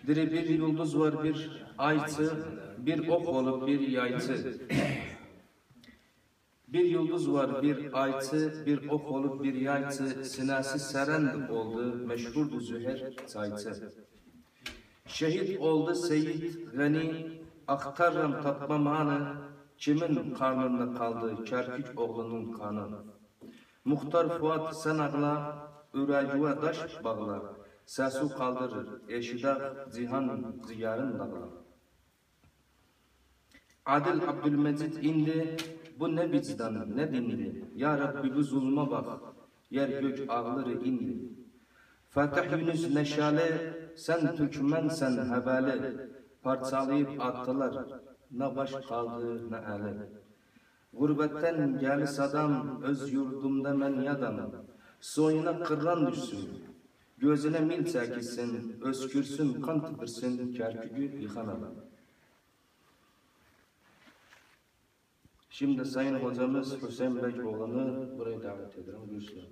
Diri bir yıldız var bir ayçı, bir ok olup bir yayçı. Bir yıldız var bir ayçı, bir ok olup bir yayçı, sinesi serend oldu, meşhurdu Züher Çayçı. Şehit oldu Seyit Gani, aktarram tapmam anı, kimin karnında kaldı Kerkük oğlunun kanı. Muhtar Fuat sen ağla, ürəgüə daş bağla, səsu qaldır, eşidaq cihan cigarın dağla. Adil Abdülmecid indi, bu ne vicdan, ne dindi. Ya Rabbi bu zulma bak, yer gök ağlar indi. Fatih Yunus Neşale, sen Türkmensen həbəli, parçalayıp attılar, ne baş kaldı ne eli. Gurbetden gel sadam, öz yurdumda men yadam. Soyuna kırran düşsün, gözüne mil çekilsin, öskürsün, kan tüpürsün, Kerkük'ü yıkan adam. Şimdi Sayın Hocamız Hüseyin Bekoğlu'nu buraya davet ediyorum. Buyursunlar.